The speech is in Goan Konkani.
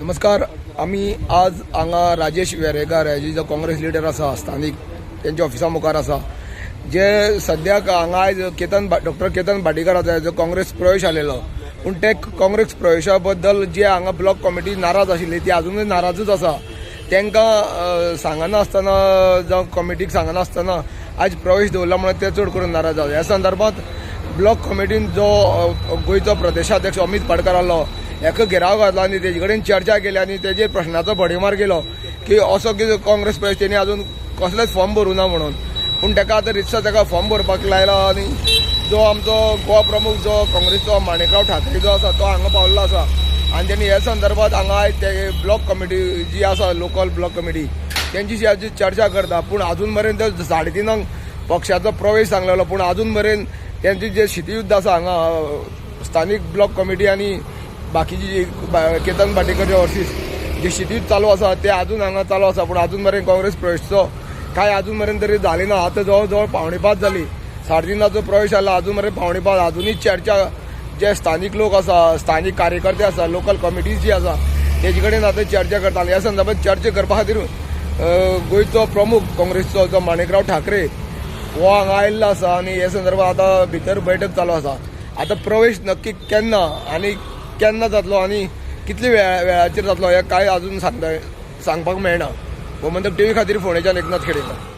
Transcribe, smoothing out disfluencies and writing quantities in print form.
नमस्कार. आमी आज हांगा राजेश वेरेंकार जो काँग्रेस लिडर आसा स्थानीक तेंच्या ऑफिसा मुखार आसा. जे सद्याक हांगा आयज केतन डॉक्टर केतन भाटीकार जो काँग्रेस प्रवेश आलेलो, पूण ते काँग्रेस प्रवेशा बद्दल जे हांगा ब्लॉक कमिटी नाराज आशिल्ली ती आजुनूय नाराजूच आसा. तांकां सांगनासतना जावं कमिटीक सांगनासतना आज प्रवेश दवरला म्हणून ते चड करून नाराज आसा. ह्या संदर्भात ब्लॉक कमिटीन जो गोंयचो प्रदेशाध्यक्ष अमित पाटकार आसलो हेका घेराव घातला आनी तेजे कडेन चर्चा केली आनी तेजेर प्रश्नाचो भडीमार केलो की असो कितें काँग्रेस प्रवेश तेणी आजून कसलेच फॉर्म भरूं ना म्हणून. पूण तेका आतां रितसर तेका फॉर्म भरपाक लायला आनी जो आमचो गोवा प्रमुख जो काँग्रेसचो माणिकराव ठाकरे जो आसा तो हांगा पावल्लो आसा आनी तेणी ह्या संदर्भात हांगा आयज ते ब्लॉक कमिटी जी आसा लोकल ब्लॉक कमिटी तेंची आज चर्चा करता. पूण आजून मेरेन ते 3:30 पक्षाचो प्रवेश सांगलेलो, पूण आजून मेरेन तेंचे जे शीतयुद्ध आसा हांगा स्थानीक ब्लॉक कमिटी आनी बाकीची केतन भाटीकर वर्सीस जे शीतयुद्ध चालू आसा ते आजून हांगा चालू आसा. पूण आजून मेरेन काँग्रेस प्रवेशचो काय आजून मेरेन तरी जाली ना. आतां जवळ जवळ 4:45 जाली, 3:30 प्रवेश जाला, आजून मेरेन 4:45. आजुनूय चर्चा जे स्थानीक लोक आसा, स्थानीक कार्यकर्ते आसा, लोकल कमिटीज जी आसा तेजे कडेन आतां चर्चा करता. ह्या संदर्भात चर्चा करपा खातीर गोंयचो प्रमुख काँग्रेसचो जो माणिकराव ठाकरे हो हांगा आयिल्लो आसा आनी हे संदर्भात आतां भितर बैठक चालू आसा. आतां प्रवेश नक्की केन्ना आनी केन्ना जातलो आनी कितले वेळाचेर जातलो हें कांय आजून सांगपाक मेळना. गोमंतक टीव्ही खातीर फोंडेच्यान एकनाथ खेडेकर.